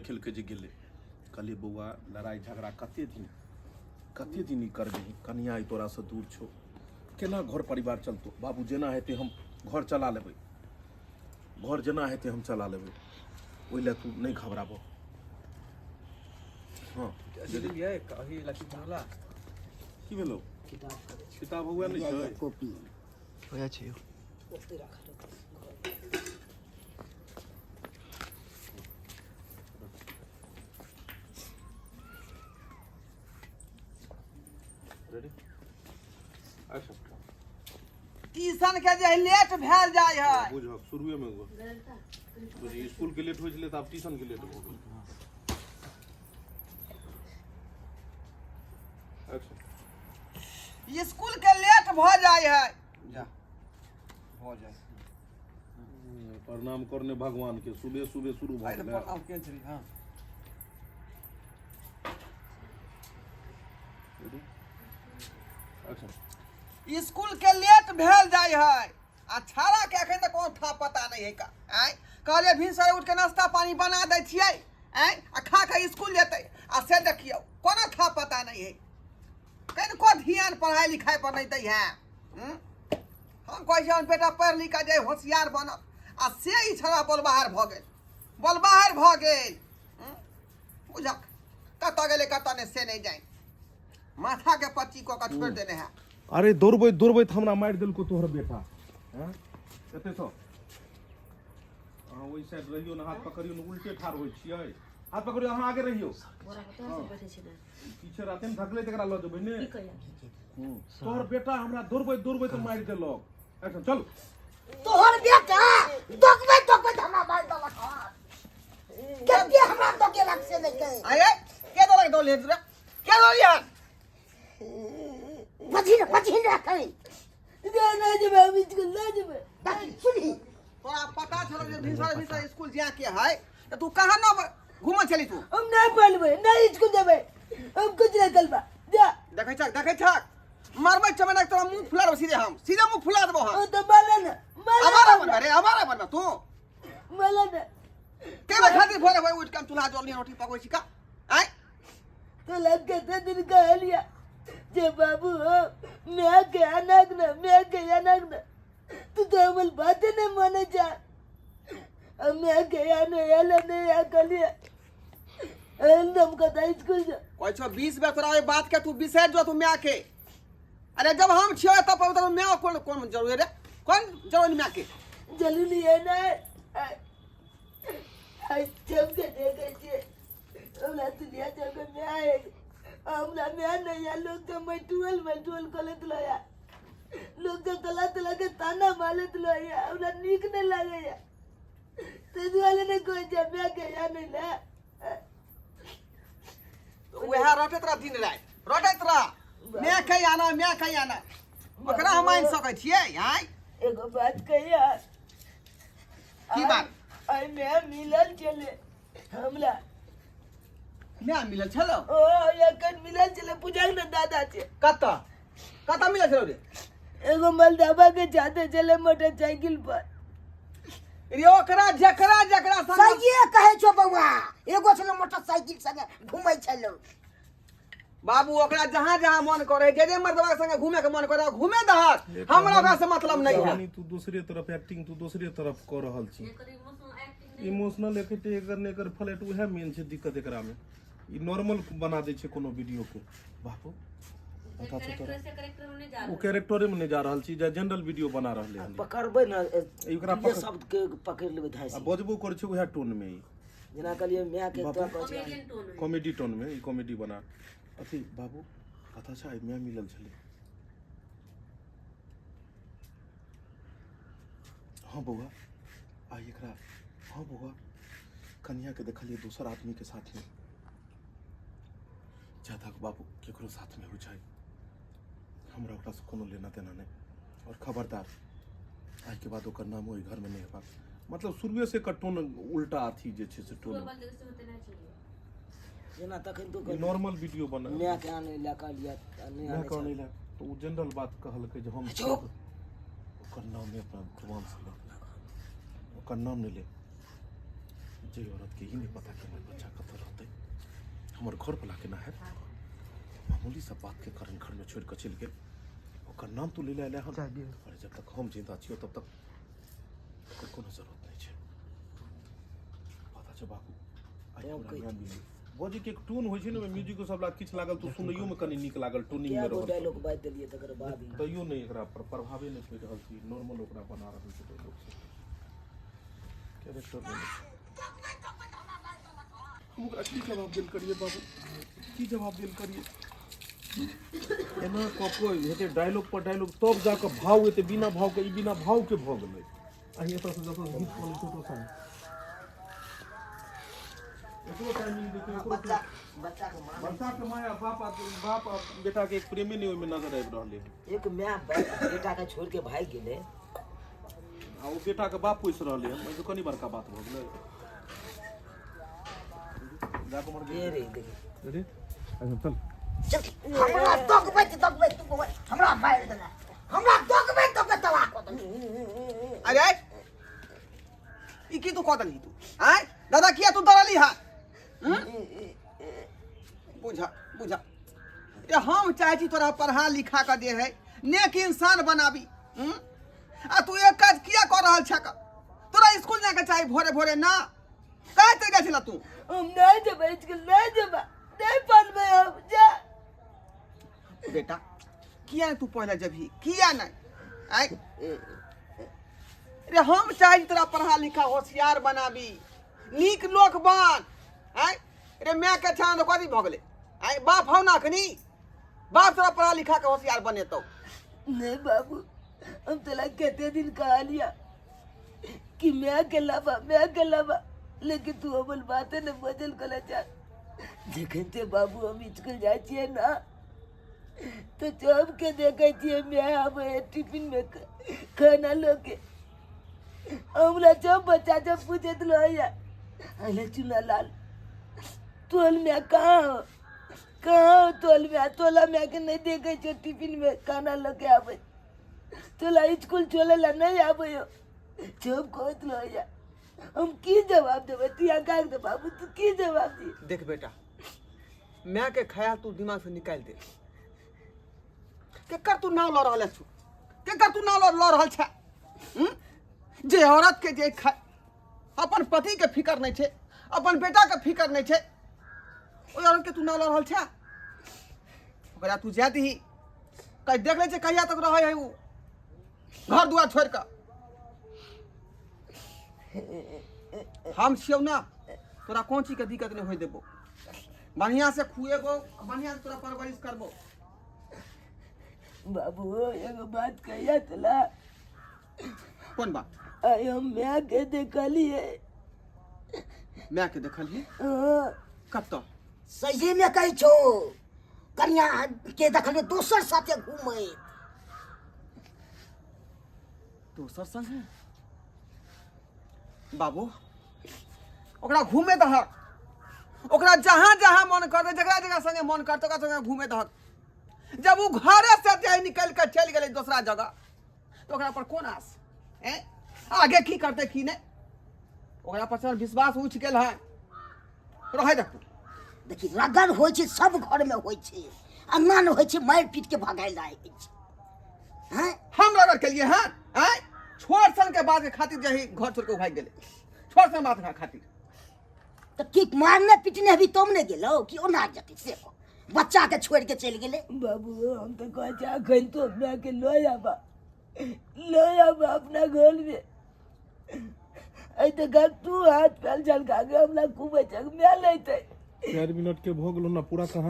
खेलकै जे गेलै। कहलियै बौआ लड़ाइ झगड़ा कते दिन कते दिन ई करबिही, कनिया ई तोरासँ दूर छौ, केना घर परिवार चलतौ? बाबू जेना हेतै हम घर चला लेबै, घर जेना हेतै हम चला लेबै, ओहि लए तू नहि घबराबह। हँ की भेलौ? किताब हुआ नहि छै, कॉपी होया छै यौ। रेडी? अच्छा। ट्यूशन के जे लेट भेल जाय है। बुझब शुरुए में बुझी स्कूल के लेट होइ छलै तऽ आब ट्यूशन के लेट भऽ गेल। अच्छा। स्कूल के लेट भऽ जाय है। जा भऽ जाय। प्रणाम करने भगवान के, सुबह सुबह शुरू भऽ गेलै। प्रणाम केने छली। हँ अच्छा। स्कूल के लेट भेल जाय है आ छाड़ा के अखन तक कोनो था पता नहीं है का। आँय कहलियै भिनसरे उठ के नाश्ता पानी बना दै छियै, आँय आ खा के स्कूल जेतै, आ से देखियौ कोनो था पता नहीं है, कनिको ध्यान पढ़ाई लिखाई पर नहीं दै है। हम कहै छियै बेटा पढ़ि लिख के जे होशियार बनत, आ से ई छड़ा बोलबाहर भऽ गेल, बोलबाहर भऽ गेल। बुझक कतऽ गेलै कतऽ नहि से नहि जानि, माथा के पच्ची कऽ के छोड़ि देने है। अरे दौड़बैत दौड़बैत हमरा मारि देलको तोहर बेटा। हैं एते तो अहाँ ओहि साइड रहियो ने, हाथ पकड़ियो ने, उल्टे ठाढ़ होइ छियै। हाथ पकड़ियो, अहाँ आगे रहियो, पीछे रहते ने धकले तकरा लऽ जेबै ने। तोहर बेटा हमरा दौड़बैत दौड़बैत मारि देलक। अच्छा चल। तोहर बेटा दौगबैत दौगबैत हमरा मारि देलक। कते हमरा दौगेलक से नहि कहि। अरे के दौड़लक? दौड़ले तोरा के दौड़लियै? बझिन बझिन रखै। नहीं जेबै हम स्कूल, नहीं जेबै। बाकी सुनही, तोरा पता छलो जे भिनसर भिनसर स्कूल जाय के है त तू कहाँ न घूमल छली तू? हम नहीं पढ़बै, नहीं स्कूल जेबै, हम कुछ नहीं करबा जा। देखै छक देखै छक, मारबै चमेना तोरा मुंह फुला देबो सीधे, हम सीधे मुंह फुला देबो। हम ओ तो मारे ना, मारे अबारा ना। बनबे रे, अबारा बनबे तू। मारे ना। केना खातिर भोरे भोरे उठि के हम चूल्हा जलनी रोटी पकबै छी का? आँय तो लग के ते दिन कहलिया जे बाबू हो मैं गया नाग ना, मैं गया नाग ना, तू तो हमर बात नहीं माने जा। अब मैं गया नहीं आला नहीं आ कहलिया एकदम कथा स्कूल जा। कहै छौ 20 बेर तोरा ओहि बात के तू बिसरि जो तू माय के। अरे जब हम छियै तब तोरा माय कोन कोन जरूरी रे, कोन जरूरी माय के? जरूरी है ना। आई जब के देखै छियै हमरा दुनिया जब के माय है, हमरा माय नहीं है। लोग तो मटुअल मटुअल करत लया, लोग तो गला तला के ताना मारत लया, हमरा नीक नहीं लागैया, ताहि दुआरे नहि कहै छियै माय के या नहीं ना। वएह रटैत रह दिन राति, रटैत रह माय के आना, माय के आना, ओकरा हम मानि सकै छियै? आँय एगो बात कहिया? की बात? आई माय मिलल छलै हमरा। माय मिलल छलौ? ओ एखन मिलल छलै, पूजा ने दादा छै। कतऽ कतऽ मिलल छलौ रे? एगो मलदाबा के जाते छलै मोटरसाइकिल पर। रे ओकरा जकरा जकरा संग सहिए कहै छौ बौआ, एगो छलो मोटरसाइकिल संगे घूमै छलो। बाबू ओकरा जहाँ जहाँ मन करे, जे जे मर्दवा के संगे घूमे के मन करे घूमे दहक, हमरा ओकरा से मतलब नहीं है। कहानी तू दूसरे तरफ एक्टिंग तू दूसरे तरफ कर रहल छी। इमोशनल एकेटे एकर ने एकर फ्लैट उएह मेन छै दिक्कत एकरा में। ई नॉर्मल बना दै छै कोनो वीडियो के। बापू पता छौ तोरा ओ कैरेक्टरे में नहीं जा रहल छी, जे जनरल वीडियो बना रहले हन। पकड़बै ने एकरा ये पकड़- शब्द के पकड़ लेबै धाय आ से। बजबो करै छै उएह टोन में ई। जेना कहलियै माय के तोरा कहै छै कॉमेडी टोन में ई कॉमेडी बना अथी। बाबू पता छै आइ माय मिलल छलै? हाँ बौआ आइ एकरा, हाँ बौआ कनिया के देखलियै दोसर आदमी के साथ में। जादा बाबू केकरो साथ में होइ छै हमरा ओकरासँ कोनो लेना देना नहि, और खबरदार आइ के बाद ओकर नाम ओहि घर में नहि हेबाक। मतलब शुरुए से एकर टोन उल्टा अथी जे छै से टोन। जेना तखन तू कहली नॉर्मल वीडियो बना माय के आनै लए कहलियै आ नहि माय आनै के आनै छल। लए तऽ ओ जनरल बात कहलकै जे हम चुप। ओकर नाम नहि अपना जुबान से ले, ओकर नाम नहि ले। जे औरतके ई नहि पता कि हमर बच्चा कतऽ रहतै, हमर घरवला केना हैत, मामूली सब बातके कारण घरमे छोड़ि कऽ चलि गेल, ओकर नाम तू ले एलै हन। अरे जब तक हम जिंदा छियौ तब तक ओकर कोनो जरूरत नहि छै। पता छै बाबू, आइ हमरा माय मिलल। बजैके एक टोन होइ छै ने, ओहिमे म्यूजिको सब लाग किछु लागल तऽ सुनैयोमे कनि नीक लागल, टोनिंगमे कए गो रहल। डायलॉग बाजि देलियै तकर बाद ई तैयो नहि एकरा पर प्रभावे नहि पड़ि रहल छै। नॉर्मल ओकरा बना रहल छै डायलॉग सब, कैरेक्टर बनै छै। हम ओकरा की जवाब देल करियै बाबू, की जवाब देल करियै? एना कऽ कऽ हेतै डायलॉग पर डायलॉग, तब जा कऽ भाव एतै। बिना भावके ई बिना भावके भऽ गेलै। आ एतऽसँ जतऽ गीत कऽ लै छै ओतऽसँ एकरो टाइमिंग देखियौ, एकरो बच्चा बच्चा के माँ, बच्चा के माय आ बाप, आ बाप आ बेटा के एक प्रेमे नहि ओहिमे नजर आबि रहलै हन। एक माय बाप बेटा के छोड़ के भागि गेलै आ ओ बेटा के बाप पोसि रहलै हन, ओहिसँ कनि बड़का बात भऽ गेलै। जा कऽ उम्हर के रे देखी। अरे अच्छा चल। चल, हमरा दगबैत दगबैत तू हमरा मारि देला, हमरा दगबैत दगबैत तबाह कऽ देलक। अरे ई की तू कऽ देलही तू? आँय दादा, किया तू दौड़ली हा? बुझा बुझा ये, हम चाहै छी तोरा पढ़ा लिखा कऽ जे है नेक इंसान बनाबी, हम्म? आ तू एक काज किया कऽ रहल छह? तोरा स्कूल जाके चाही भोरे भोरे ना? कहाँ चलि गेल छला तू? हम नहीं जेबै स्कूल, नहीं जेबै, नहीं पढ़बै हम, जा। बेटा, किया नहीं तू पहले जबही, किया नहीं? आय रे, हम चाहे छी तोरा पढ़ा लिखा होशियार बनाबी, नीक लोक बन। आय रे, माय के छान तो कथी भऽ गेलै? आय बाप हौ ना अखनी, बाप तोरा पढ़ा लिखा के होशियार बनेतौ। नहीं बाबू, हम तोला कते दिन कहलिया कि मैं के लाबा, मैं के लाबा, लेकिन तू हमर बाते ने बदल कला जा। जखन ते बाबू हम स्कूल जाइ छियै ना तो सबके देखै छियै मैं आबै है टिफिन में खाना लऽ के। हमरा सब बच्चा सब पूछैत रहैया, अरे चुना लाल, तोल में कहाँ हो, कहाँ हो तोल में? तोला में के नहीं देखै छियै टिफिन में खाना लऽ के आबै, तोला स्कूल छोड़ै ला नहीं आबै हो, सब कहैत रहैया। हम की जवाब देबै? तू यहाँ दे बाबू, तू की जवाब दी? देख बेटा, माय के ख्याल तू दिमाग से निकालि दे। केकर तू नाव लऽ रहल छु? केकर तू नाव लऽ रहल छ? हम्म? जे औरत के जे अपन पति के फिकर नहीं छै, अपन बेटा के फिकर नहीं छै, ओहि औरत के तू नाव लऽ रहल छ? ओकरा तू जाय दही, कहीं देख लै छै कहिया तक रहै है उ घर दुआर छोड़ि कऽ। हम छियौ ना, तोरा कोन चीज के दिक्कत नहीं होय देबो। बढ़िया से खुएबो, बढ़िया से तोरा परवरिश करबो। बाबू, एगो बात कहिया तोला। कोन बात? आइ हम माय के देखलिए। माय के देखलिए? हाँ। कतऽ? सही में कहै छौ, कनिया के देखलिए दोसर साथे घूमैत। दोसर संगे? बाबू, ओकरा घूमे दहक, ओकरा जहाँ जहाँ मन करतै, जकरा जकरा संगे मन करतै ओकरा संगे घूमे दहक। जब ओ घरे से जे निकलि कऽ चलि गेलै दोसरा जगह तऽ ओकरा पर कोन आस? ए आगे की करतै की नहि, ओकरा पर से विश्वास उठि गेल है, रहै दहक। देखी, रगड़ होइ छै सब घरमे होइ छै, अन्ना ने होइ छै, मारि पीट के भगायल जाइ छै। हैं? हम रगड़ केलिए हन? आँय, छोट सन के बात के खातिर जे ही घर छोड़ के भागि गेलै, छोट सन बात के खातिर। तऽ की मारने पीटने हेबी तब ने गेलौ कि ओना जेतै? से कह, बच्चा के छोड़ि के चलि गेलै। बाबू, हम तऽ कहै छी अखन तो माय के लऽ आबा, लऽ आबा अपना घर में। एहि तऽ तू हाथ पैर झलका के हमरा घूमै छै, माय लेतै। 4 मिनट के भऽ गेलो ना पूरा कहानी।